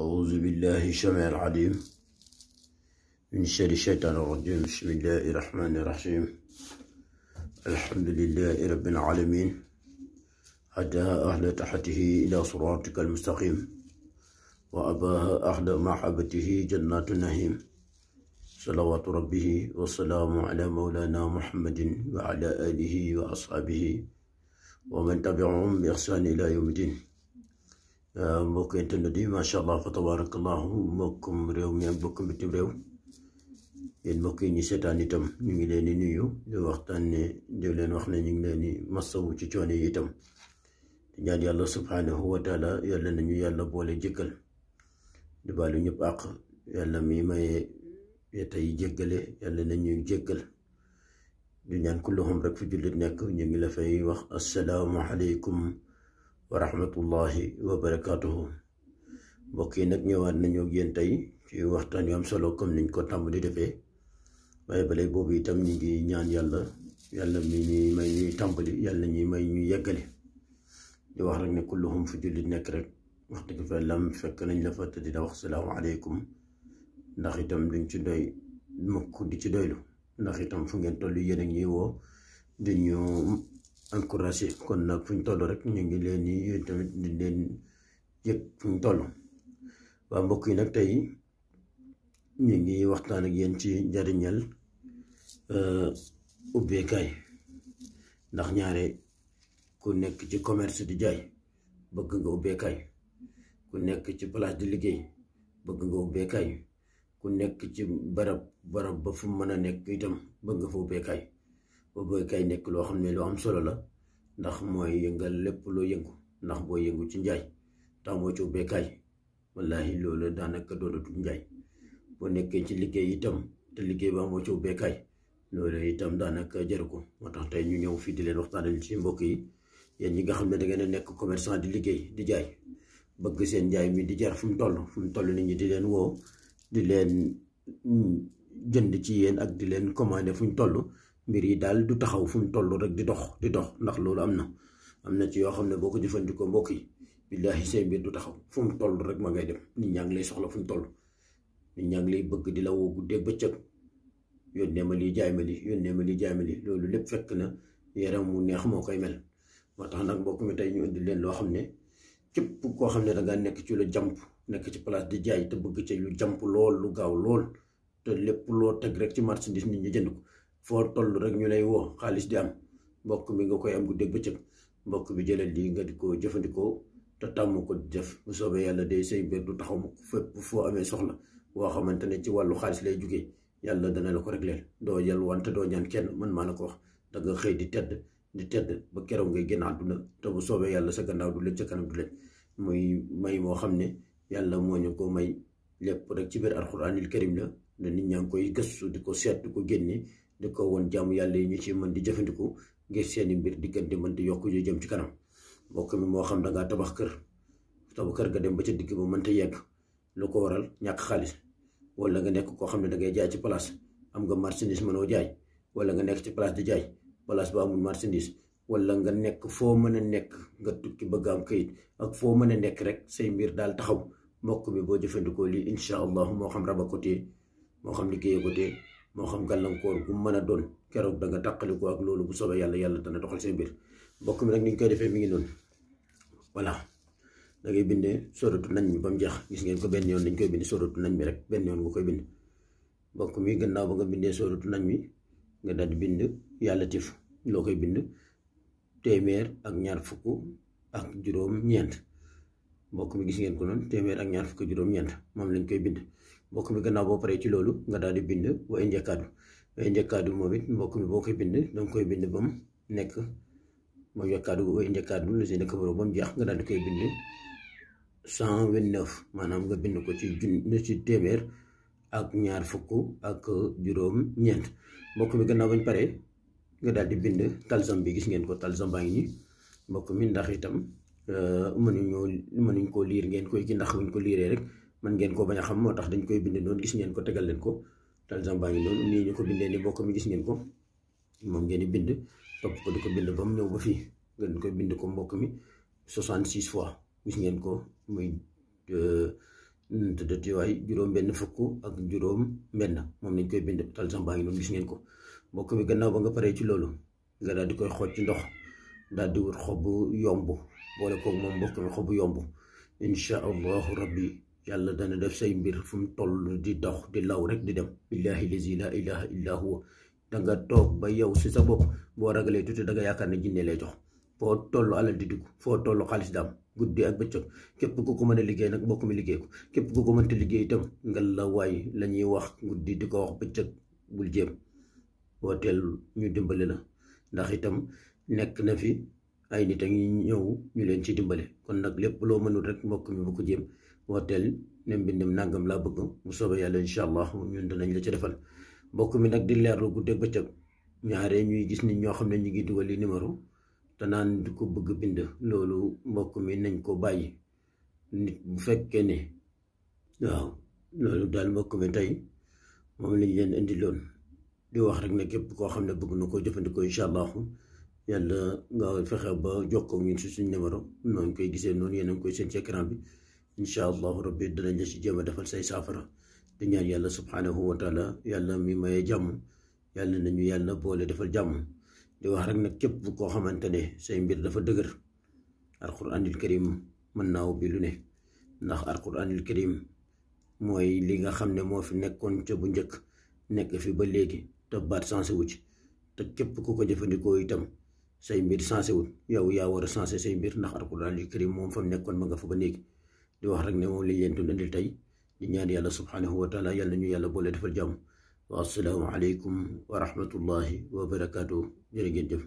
أعوذ بالله السميع العليم من شر الشيطان الرجيم. بسم الله الرحمن الرحيم. الحمد لله رب العالمين هدى أهل تحته إلى صراطك المستقيم وأباها أهل محبته جنات النعيم. صلوات ربه والسلام على مولانا محمد وعلى آله وأصحابه ومن تبعهم بإحسان إلى يوم الدين. mbokk internet yi macha allah fa tabarakallahu mbokkum réew mi ak mbokkum bitim réew yéen mbokk yi ñi seetaan itam ñu ngi leen di nuyu di waxtaan ne di leen wax ne ñu ngi leen di masawu ci coono yi itam di ñaan yàlla subhanahu wa taala yàlla nañu yàlla boole jëkkal di baalu ñëpp àq yàlla mi maye tey jéggale yàlla nañu jéggal di ñaan kulluhum rek fu jullit nekk ñu ngi la fay wax assalaamu aleykum wa rahmatullahi wa barakatuhu. mbokk yi nag ñëwaat nañu ak yéen tey ci waxtaan yu am solo comme niñ ko tàmm di defee waaye balay boobu itam ñu ngi ñaan yàlla mi ñuy may ñuy tàmbali yàlla ñuy may ñuy yeggale di wax rek ne kulluhum fu jullit nekk rek wax dëgg fa lam fekk nañ la fa te dina wax salaamu aleykum ndax itam duñ ci doy mukk di ci doylu ndax itam fu ngeen toll yéen a ngi woo di ñu encouragé kon nag fu ñu toll rek ñu ngi leen di tamit di leen yëg fu ñu toll. waa mbokk yi nag tey ñu ngi waxtaan ak yéen ci njariñal ubbeekaay ndax ñaare ku nekk ci commerce di jaay bëgg nga ubbeekaay, ku nekk ci place di liggéey bëgg nga ubbeekaay, ku nekk ci barab ba fu mën a nekk itam bëgg nga fa ubbeekaay. ubbeekaay nekk loo xam ne lu am solo la ndax mooy yëngal lépp loo yëngu ndax boo yëngu ci njaay tàmmoo ci ubbeekaay wallahi loolu daanaka doonatul njaay. boo nekkee ci liggéey itam te liggéey ba amoo ci ubbeekaay loolu itam daanaka jaru ko. moo tax tey ñu ñëw fii di leen waxtaanal ci mbokk yi yéen ñi nga xam ne da ngeen a nekk commerçant di liggéey di jaay bëgg seen njaay mi di jar fu mu toll nit ñi di leen woo di leen jënd ci yéen ak di leen commandé fu ñu toll. mbir yi daal du taxaw fu mu toll rek di dox ndax loolu am na ci yoo xam ne boo ko jëfandikoo mbokk yi billaahi say mbir du taxaw fu mu toll rek ma ngay dem. nit ñaa ngi lay soxla fu mu toll, nit ñaa ngi lay bëgg di la woo guddeeg bëccëg yónnee ma lii jaay ma lii yónnee ma lii jaay ma lii. loolu lépp fekk na yaram mu neex moo koy mel. moo tax nag mbokk mi tey ñu indi leen loo xam ne képp koo xam ne dangaa nekk ci lu jàmp nekk ci place di jaay te bëgg ci lu jàmp lool lu gaaw lool te lépp loo teg rek ci marchandise nit ñi jënd ko foo toll rek ñu lay woo xaalis di am mbokk mi nga koy am guddeeg bëccëg mbokk bi jëlal lii nga di ko jëfandikoo te tàmm ko def bu soobee yàlla day say mbir du taxaw fépp foo amee soxla boo xamante ne ci wàllu xaalis lay jugee yàlla dana la ko régleel. doo yalwaan te doo ñaan kenn man maa la ko wax. da nga xëy di tedd ba keroog ngay génn àdduna te bu soobee yàlla sa gannaaw du leen ca kanam du leen. muy may moo xam ne yàlla moo ñu ko may lépp rek ci biir alxuraanil karim la ne nit ñaa ngi koy gëstu di ko seet di ko génne di ko woon jaamu yàlla yi ñu ci mën di jëfandiku ngir seeni mbir diggante mën di yokk yu jëm ci kanam. mbokk mi moo xam da ngaa tabax kër ga dem ba ca digg ba mënta yegg lu ko waral ñàkk xaalis, wala nga nekk koo xam ne da ngay jaay ci place am nga marchandise mënoo jaay, wala nga nekk ci place di jaay place ba amul marchandise, wala nga nekk foo mën a nekk nga tukki bëgg am kayit ak foo mën a nekk rek say mbir daal taxaw. mbokk mi boo jëfandikoo lii incha allah moo xam raba ko téye moo xam liggéeye ko téye moo xam gàllankoor bu mën a doon keroog da nga tàqaliko ak loolu bu soobee yàlla dana doxal seen mbir. mbokk mi nag ni ñu koy defee mi ngi noonu voilà da ngay bindee sóoratu nañ mi ba mu jeex. gis ngeen ko benn yoon dañ koy bind sóoratu nañ mi rek benn yoon nga koy bind. mbokk mi gannaaw ba nga bindee sóoratu nañ mi nga daal di bind yaa latiif loo koy bind téeméer ak ñaar fukk ak juróom-ñeent. mbokk mi gis ngeen ko noonu téeméer ak ñaar fukk ak juróom-ñeent moom lañ koy bind. mbokk mi gannaaw boo paree ci loolu nga daal di bind wa njëkkaadu moom it mbokk mi boo koy bind danga koy bind ba mu nekk wa njëkkaadu lu si nekk baro ba mu jeex nga daal di koy bind 129 maanaam nga bind ko ci téeméer ak ñaar fukk ak juróom-ñeent. mbokk mi gannaaw bañ paree nga daal di bind talsam bi gis ngeen ko talsam baa ngi nii mbokk mi ndax itam mënuñ koo liir ngeen koy gi ndax buñ ko liiree rek man ngeen ko bañ a xam moo tax dañ koy bind noonu. gis ngeen ko tegal leen ko talsam baa ngi noonu nii ñu ko bindee ni mbokk mi gis ngeen ko moom ngeen di bind topp ko di ko bind ba mu ñëw ba fii ngeen koy bind ko mbokk mi 66 fois gis ngeen ko muy tuddati waay juróom benn fukk ak juróom benn moom lañ koy bind talsam baa ngi noonu gis ngeen ko mbokk mi gannaaw ba nga paree ci loolu nga daal di koy xooj ci ndox daal di wut xobu yomb boole koog moom mbokk mi xobu yomb incha allahu rabbi yàlla dana def say mbir fu mu toll di dox di law rek di dem billahi lazi la ilaha illa huwa danga toog ba yow si sa bopp boo ragalee tuuti danga yaakaar ne jinne lay jox foo toll alal di dugg foo toll xaalis daam guddi ak bëccëg képp ku ko mën a liggéey nag mbokk mi liggéey ko képp ku ko mënta liggéey itam nga la waay la ñuy wax guddi di ko wax bëccëg bul jéem wooteel ñu dimbali la ndax itam nekk na fi ay nit a ngi ñëw ñu leen ci dimbale kon nag lépp loo mënul rek mbokk mi bu ko jéem wooteel ne mbindam nangam laa bëgg mu soobee yàlla incha allah ñun danañ la ci defal mbokk mi nag di leerlu guddeeg bëccëg ñaare ñuy gis nit ñoo xam ne ñu ngi dugal li numéro te naan di ko bëgg bind loolu mbokk mi nañ ko bàyyi nit bu fekkee ne waaw loolu daal mbokk mi tey moom lañ leen indi loon di wax rek ne képp koo xam ne bëgg na koo jëfandikoo incha allah yàlla nga fexe ba jokkoo ñun si suñ numéro noonu koy gisee noonu yéen a ngi koy seen ci écran bi incha allahu rabbi danañ la si jéem a defal say saafara di ñaan yàlla subhanahu wa taala yàlla mi maye jàmm yàlla nañu yàlla boole defal jàmm di wax rek nag képp koo xamante ne say mbir dafa dëgër alquranil karim mën naa ubbi lu ne ndax alquranil karim mooy li nga xam ne moo fi nekkoon ca bu njëkk nekk fi ba léegi te baat sensé wu ci te képp ku ko jëfandikoo itam say mbir sensé wul yow yaa war a sensé say mbir ndax alquranil karim moom fa mu nekkoon ma nga fa ba léegi di wax rek ne moom lañ leen doon indil tey di ñaan yàlla subhanahu wa taala yàlla ñu yàlla boole defal jàmm wa assalaamu aleykum wa rahmatullahi wa barakaatu jërë ngeen jëf